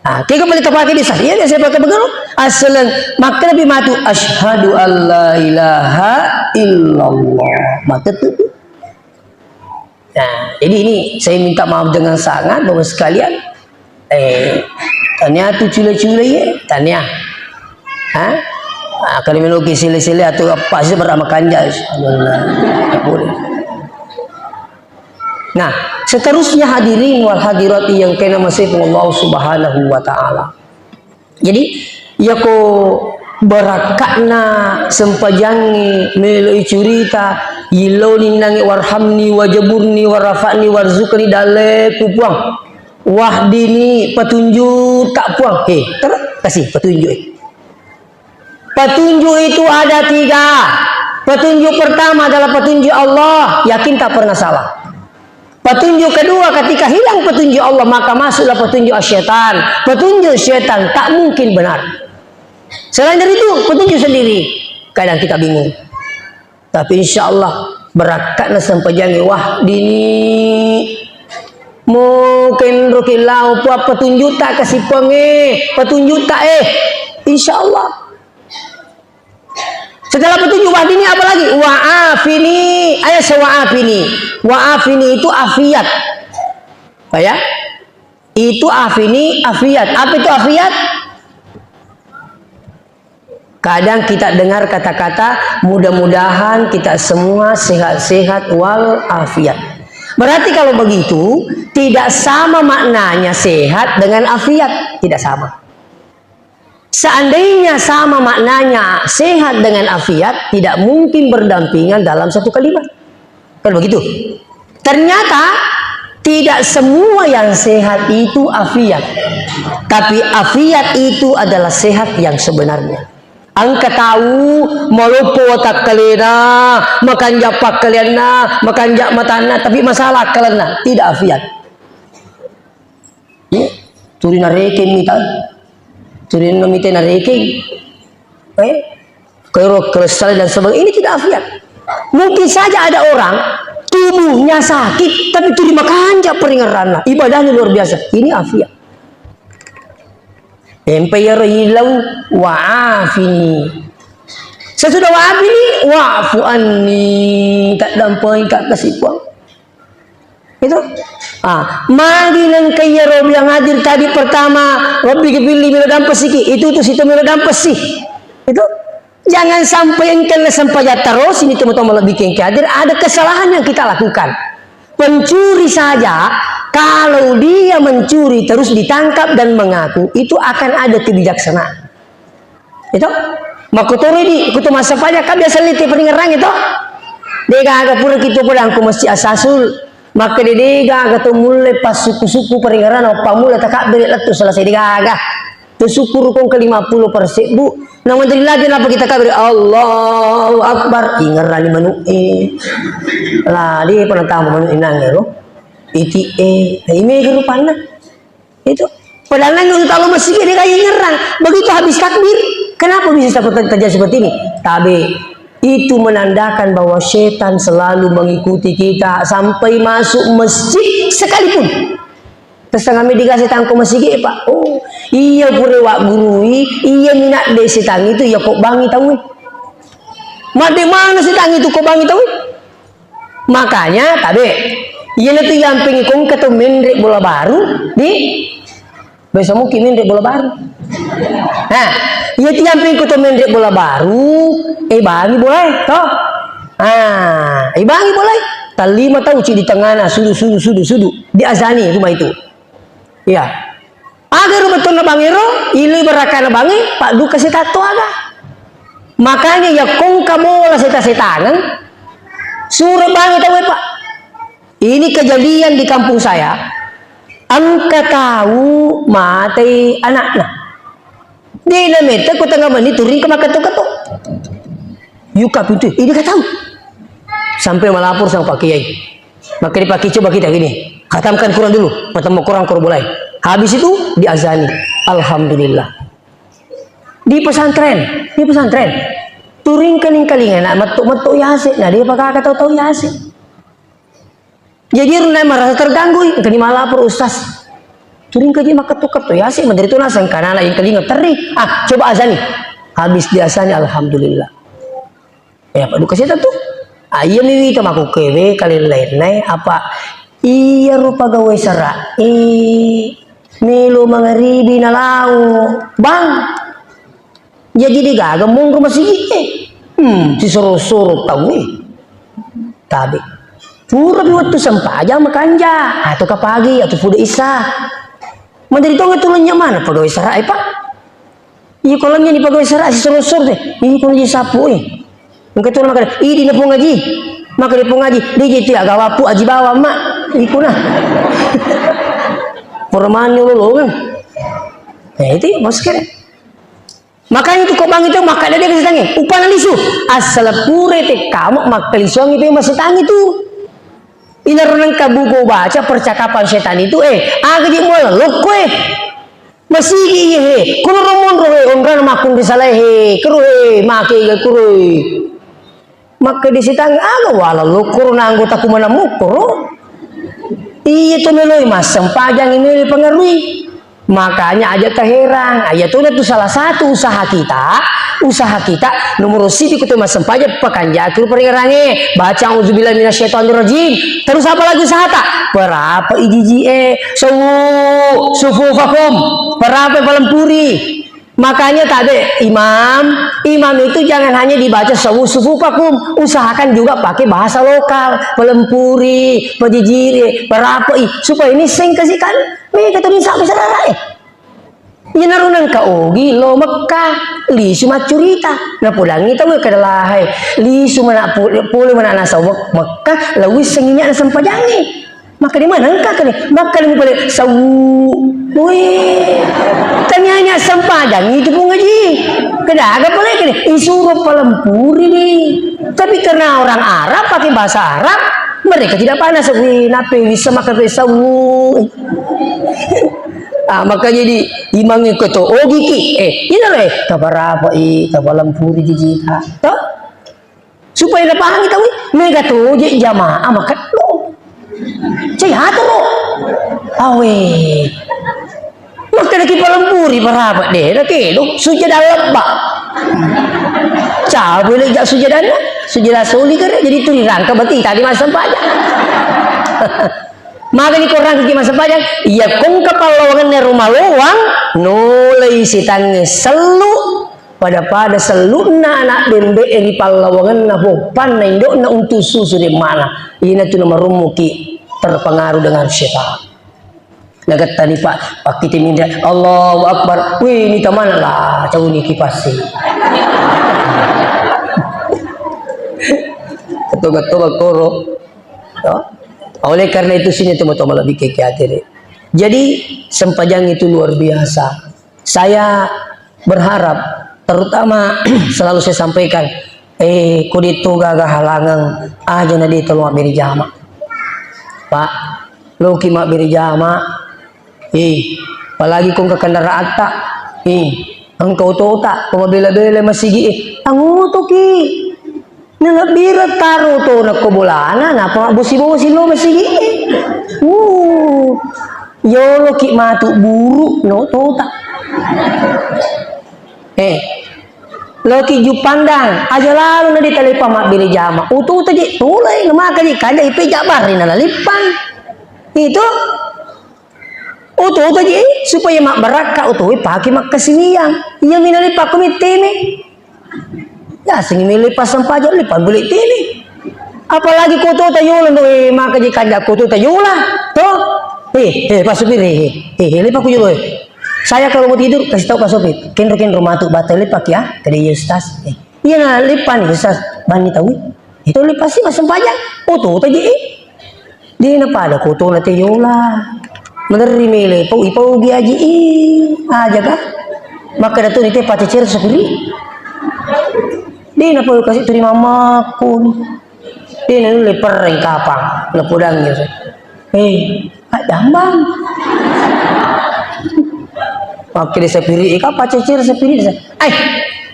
Ah, kega boleh terpakai di sahih, ya, saya pakai begitu. Asal maka lebih matu, asyhadu alla ilaha illallah. Maka tu. Nah, jadi ini saya minta maaf dengan sangat, Bapak sekalian. Eh, tania tu cule-cule ya, tania. Hah? Ah, kalau melo ke sele-sele atau apa sih, berapa kanja? Subhanallah. Tak boleh. Nah, seterusnya hadirin wal hadirat yang kena masih Allah Subhanahu wa Ta'ala. Jadi, yako barakka'na sempajangnge, melo icurita, yilloni nangnge, warhamni, wajaburni, warafa'ni, warzuqni, dalleku Puang. Wahdini, petunjuk tak Puang. He, terus kasih petunjuk, eh. Petunjuk itu ada tiga. Petunjuk pertama adalah petunjuk Allah, yakin tak pernah salah. Petunjuk kedua, ketika hilang petunjuk Allah, maka masuklah petunjuk syaitan. Petunjuk syaitan tak mungkin benar. Selain dari itu, petunjuk sendiri, kadang kita bingung. Tapi insya Allah, barakka'na sempajangnge, wahdini. Mungkin ruki lao Puang, petunjuk tak kasih Puang, eh. Petunjuk tak, eh. Insya Allah. Setelah petunjuk wahdini, apa lagi? Wa'afini. Ayat wa'afini. Wa'afini itu afiat. Apa ya? Itu afini, afiat. Apa itu afiat? Kadang kita dengar kata-kata, mudah-mudahan kita semua sehat-sehat wal afiat. Berarti kalau begitu, tidak sama maknanya sehat dengan afiat. Tidak sama. Seandainya sama maknanya sehat dengan afiat, tidak mungkin berdampingan dalam satu kalimat. Kan begitu? Ternyata tidak semua yang sehat itu afiat. Tapi afiat itu adalah sehat yang sebenarnya. Engka tau maloppo watakkalena, makanja pakkaleanna, makanja matanna, tapi masalah akkalenna, tidak afiat. Turi narekeng mita. Turi no mita narekeng. Eh? Kero kelesal dan sebagainya. Ini tidak afiat. Mungkin saja ada orang tubuhnya sakit, tapi turi makanja peringeranna. Ibadahnya luar biasa. Ini afiat. Empe iyaro ilau wa'afini. Sesudah wa'afini, wa'fu anni. Tak dampai, tak kasih puang. Itu. Ah, magi nengka iyaro biang hadir tadi pertama, Rabbi gfirli melo dampesiki. Itu tu situ melo dampesi. Itu. Jangan sampai engka na sempajang terus, ini teman-teman lebih engka hadir, ada kesalahan yang kita lakukan. Pencuri saja, kalau dia mencuri terus ditangkap dan mengaku, itu akan ada kebijaksanaan. Itu? Makkutoro di, kutu massapanya, kan biasa lite peringerang itu? Degaga pura kitu pedang ku masjid asasul. Maka degaga tu mulle pas suku-suku peringerang, apa mulle takabbere lettu selesai degaga. Tu syukur kong ke lima puluh persen, Bu. Nang menteri lagi napa kita kabri? Allahu Akbar. Ingerani manu e. Lah, dia pernah tamu manu inang ya, lo. Iti e. Nah, ini rupanna. Itu. Padahal nang untuk tahu masih dia kayak ingerang. Begitu habis takbir, kenapa bisa seperti, terjadi seperti ini? Tabe, itu menandakan bahwa setan selalu mengikuti kita sampai masuk masjid sekalipun. Tessangammi diga setang ko masigi, Pak. Oh, iya pura wa gurui, iya minadde setang itu, iya ko bangi tahu. Madde mana setang itu ko bangi tahu? Makanya, tabe, iya na tu yamping kong keto menre bola baru, di, besok mungkin menre bola baru. Nah, iya tu yamping keto menre bola baru, eh bangi bola, eh, toh? Ah, eh bangi bola, eh. Talima tahu ci di tengahna, sudu, sudu, sudu, sudu. Di azani rumah itu. Iya. Aga ro bettuanna bangero, iloi barakana bangi, padduka setatto aga. Makanya ya kongka bola seta-setangeng, sure bangi tau, Pak. Ini kejadian di kampung saya, engka tau matei anakna. Dena metta ko tengah meni turing ke makketo-keto. Yuka pintu, ini ka tau. Sampai melapor sama Pak Kiai. Maka dipakai coba kita gini, khatamkan Quran dulu, khatam Quran koro boleh. Habis itu diazani. Alhamdulillah. Di pesantren, di pesantren. Turing keling-keling anak metu-metu yase, nah dia pakai kata tahu yase. Jadi runa merasa terganggu, engka ni malapor ustaz. Turing kaji makketu-ketu yase, menteri tu naseng kanana yang keling teri. Ah, coba azani. Habis diazani, alhamdulillah. Eh, apa duka seta tu? Ah, iya mi wita makkukkue, kalillainnae, apa iya ro pagawe sara, eh, melo mangaribi na lao, bang. Jadi degaga monro masigi, eh. Hmm, sisoro-soro tau, eh. Tabe. Pura mi wettu sempajang makanja, atau ka pagi, atau puda isa. Menteri tong itu lenyap mana pagawe sara, eh, Pak? Iya, ko lennye ni pegawai sara sisoro-soro de. Iya, ko lennye sapu, eh. Engka tu maka, idi na Puang Haji. Maka di Puang Haji, di je tu ya gawapu Haji Bawang, Mak. Iku na. Permani lolo kan. Eh, itu masker. Makanya itu ko bang itu maka dede ke setangi. Upana lisu. Asal pure te kamu maka lisuangi pe masih tangi tu. Inaro nengka buku baca percakapan setan itu, eh, aga je muala lokko, eh. Masigi iye he, kono romonro he, onrana makkun risalae he, kero he, make ga kuro he. Makkeda sitang, aga wala lokkoro na anggotaku mana mukkoro. Iya to meloi massempajang i melo pengaruhi. Makanya aja taherang, iya to tu salah satu usaha kita, usaha kita nomor siji kutu massempajang pakanjaki ru paringerange, baca auzubillahi minasyaitonirrajim. Terus apa lagi usahata? Berapa ijiji e, Sawu sufufakum, perapai palempuri. Makanya tabe imam, imam itu jangan hanya dibaca sawu sufufakum, usahakan juga pakai bahasa lokal, palempuri, pejijiri, perapai, supaya ini sengkasikan. Mega tadi sapa sarara e. Iyanaro nengka ogi lo Mekkah, lisu maccurita. Napodangi tau kada lahai, lisu mana pole, pole mana nasau Mekkah, lawi senginya nasempajangi. Maka di mana engka kene? Maka di pale sawu. Wih, tanyanya sempajang itu pun ngaji. Kada aga pale kene? Isuro palempuri ni. Tapi karena orang Arab pakai bahasa Arab, mereka tidak panas. Wih, nape bisa makan pe sawu? Ah, maka jadi imang ko to ogi ki, eh, ina re, taparapa i, tapalempuri jijita. Toh? Supaya napahangi tau, mega to je jamaah maka lo. Cai hatoro. Awe. Makkeda ki palempuri parapa de, na kedo, sujada lebba. Coba le ja sujadana, sujada soli kere, jadi tu dirangka berarti tadi massempajang. Magani korang ki massempajang, iya kongka pallawangenna rumah lowang, nolai sitangnge sellu, pada-pada sellu'na anak bembe ri pallawangenna poppanna indo'na untuk susu di mana. Ina tu namarummuki terpengaruh dengan setan. Nagettani, Pak, pakkite minda, Allahu Akbar. Wih, ini tamana lah, cauni kipasi. Ketua-ketua koro. Ya. Oleh karena itu sini teman-teman lebih ke hati. Jadi sempajang itu luar biasa. Saya berharap, terutama selalu saya sampaikan, eh, ko de to gaga halangan, aja na de tolo mabbere jama. Pak, loki mabbere jama, eh, apalagi ko engka kendaraatta, eh, engka otota, ko mabela-bela masigi, eh, angotoki. Nalebbireng taro to nakko bolana, napa mabbosi-bosi lo masigi. Uh, yoloki matu buru no tota. Eh, loki Jupandang, aja lalu na ditalepa mabbere jama. Utu taji, tulai, maka ji, kaja ipe jabar, na nalippang. Itu. Oto-oto ji, eh, supaya mabbarakka oto, eh, pake makkasiwiang. Iya mina lepa ko mitteme. Ya, sing mele pasang pajak lepa bule teme. Apalagi koto tayola no, eh, maka ji kanja koto tayola. To? Eh, eh, pasupir, eh, eh, eh, lepa ku jolo, eh. Saya kalau mau tidur, kasih tahu Pak Sopir, kenro-kenro matu batal lepa ya, kada iya Ustaz. Eh, iya na lepa ni Ustaz, bani tahu. Itu lepa sih pasang pajak. Oto-oto ji, eh. Dena pada kotona te yola. Maderri mele pau ipau gi aji i. Aja ka. Makkeda tu ni te pacecer sapiri. Dena pau kasi tu ri mamaku. Dena nulle perreng kapang. Lepodang ya. Eh, ajambang. Makkeda sapiri, eh, ka pacecer sapiri. Ai,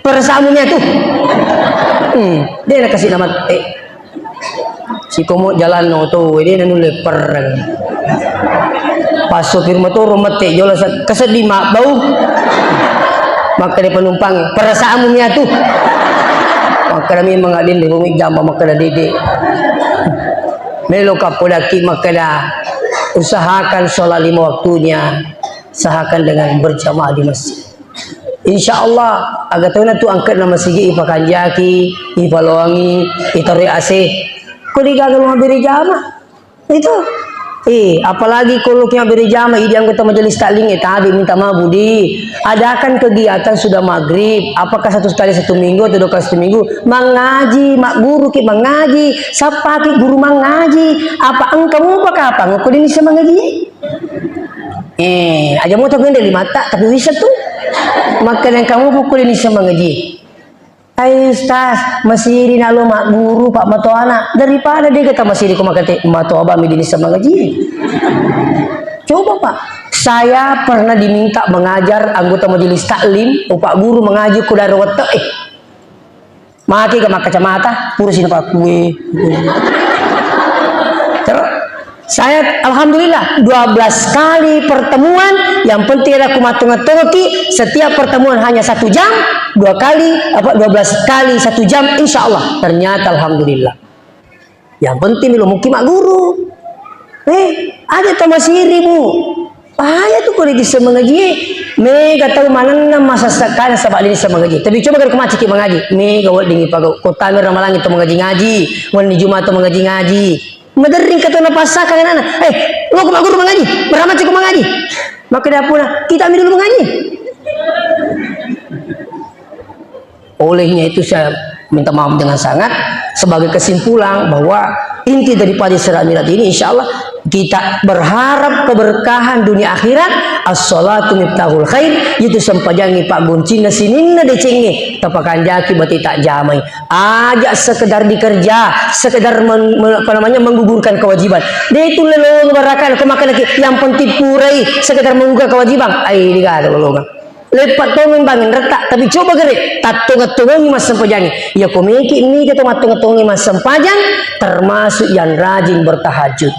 perasaanmu nya tu. Hmm, dena kasi nama. Eh. Sikomo jalan no to, wede na nulle perreng. Pas sopir motoro mette jola sa-, keseddi mabbau. Makkeda penumpang, "Perasaanmu mia tu." Makkeda memang adin di bumi jamba makkeda dede. Melo kapodaki makkeda usahakan sholat lima waktunya, usahakan dengan berjamaah di masjid. Insya Allah, aga tona tu angkatna masigi ipakanjaki, ipaloangi, itaroi A C. Ko digaga mabbere jama. Itu. Eh, apalagi kalau kita beri jama, idi anggota majelis taklim, eh, tadi minta maaf, Budi. Adakan kegiatan sudah maghrib. Apakah satu kali satu minggu atau dua kali satu minggu? Mengaji, mak guru ki mengaji. Siapa ki guru mengaji? Apa engkau mau apa kapan? Engkau ini sama ngaji? Eh, aja mau tapi dari mata, tapi bisa tuh. Makkeda kamu pukul ini sama ngaji. Hai Ustaz, masiri nalo magguru pak matoana. Daripada dia kata masiri ko makate, matoa ba mi dini sama ngaji. Coba pak, saya pernah diminta mengajar anggota majelis taklim, oh, pak guru mengaji ku daro wette, eh. Maki ke kacamata, pura sini pak kue. Terus, saya, alhamdulillah, dua belas kali pertemuan, yang penting ada kumatung-tungki, setiap pertemuan hanya satu jam, dua kali, apa, dua belas kali satu jam, insya Allah. Ternyata, alhamdulillah. Yang penting milo mungkin mak guru. Eh, ada tamasiri, Bu. Bahaya tu ko dini sama ngaji. Mega tau manenna masa sekali sama dini sama ngaji. Tapi coba kalau kemaci ki mengaji. Mega wedding ipagau. Kota Ramalangi tu mengaji-ngaji. Wani Jumat tu mengaji-ngaji. Maderring katona pasaka anak-anak. Eh, lo ko mak guru mengaji, berapa cek mengaji? Maka dia pun, kita ambil dulu mengaji. Olehnya itu saya minta maaf dengan sangat sebagai kesimpulan bahwa Inti daripada Isra Mi'raj ini, insya Allah kita berharap keberkahan dunia akhirat. As-salatu miftahul khair, itu sempajangi pagguncinna sininna decengnge, tapakanjaki bati tak jamai. Aja sekedar dikerja, sekedar men-, men-, apa namanya, menggugurkan kewajiban. De itu lelong barakan, ko makan lagi, yang penting purai, sekedar menggugurkan kewajiban. Ai, digada lolongan. Leppa tongeng bangngeretta, tapi coba gere, tattonga-tongengi massempajangi. Iya, ko meki ni kita mattonga-tongengi massempajang, termasuk yang rajin bertahajud.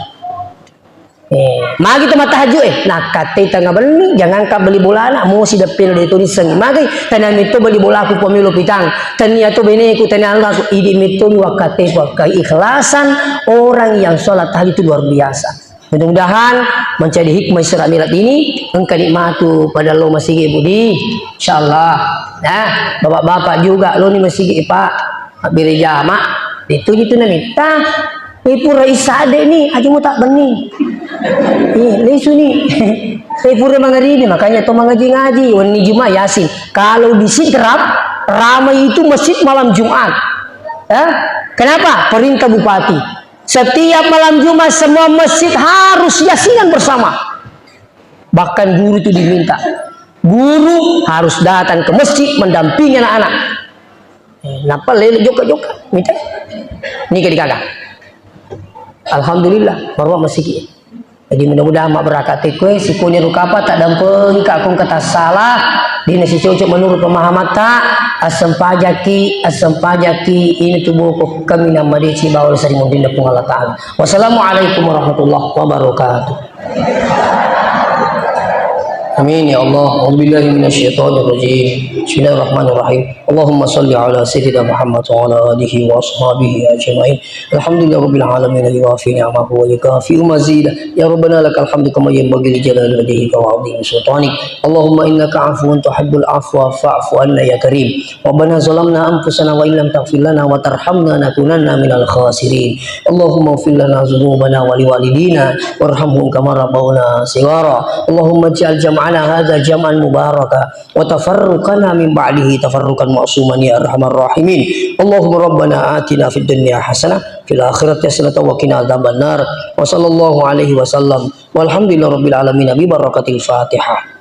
Eh, magi to mattahajud, eh, nakkatte tengah benni, jangankan beli bolana, mosi deppena de to nissengi. Magi, tania metto beli bolaku pemilu pitang, tania to beneku, tania anu aku, idi metto ni wakkatte pakkai ikhlasan orang yang sholat tahajud itu luar biasa. Mudah-mudahan menjadi hikmah Isra Mi'raj ini, engka nikmatu pada lo masigi budi, insyaallah. Nah, bapak-bapak juga lo ni masigi, Pak, mabbere jama, itu itu namitta. Eh, pura isade ni, aja mau tak benih. Eh, lesu ni. Eh, pura mangaribi, makanya to mangaji-ngaji, wenni Jumat Yasin. Kalau di Sidrap, ramai itu masjid malam Jumat. Ya? Kenapa? Perintah bupati. Setiap malam Jumat, semua masjid harus yasinan bersama. Bahkan guru itu diminta. Guru harus datang ke masjid mendampingi anak-anak. Eh, napa lele jokka-jokka? Mita? Ni ke dikaga. Alhamdulillah, marwa masigi. Jadi mudah-mudahan mabbarakati koe, sikoni rukapa tak dampeng ka kong kata salah, dina si cocok menurut pemahaman tak, asem pajaki, asem pajaki, ini tubuh kami nama deci bawal sering mungkin Puang Allah Ta'ala. Wassalamualaikum warahmatullahi wabarakatuh. Amin ya Allah. A'udzubillahi minasyaitonirrajim. Bismillahirrahmanirrahim. Allahumma salli ala sayyidina Muhammad wa ala alihi wa ashabihi ajma'in. Alhamdulillahi rabbil alamin, yuwafi ni'amahu wa yukafi'u mazidah. Ya Rabbana lakal hamdu kama yanbaghi li jalali wajhika wa 'azimi sultanik. Allahumma innaka 'afuwun tuhibbul 'afwa fa'fu 'anna ya karim. Rabbana zalamna anfusana wa illam taghfir lana wa tarhamna lanakunanna minal khasirin. Allahumma ighfir lana dzunubana wa liwalidina warhamhum kama rabbawna shighara. Allahumma ij'al jam'ana hadza jam'an mubaraka wa tafarruqana min ba'dihi tafarruqan ma'suman ya arhamar rahimin. Allahumma rabbana atina fid dunya hasanah fil akhirati hasanatan wa qina adzabannar. Wa sallallahu alaihi wasallam. Walhamdulillahi rabbil alamin bi barakatil Fatihah.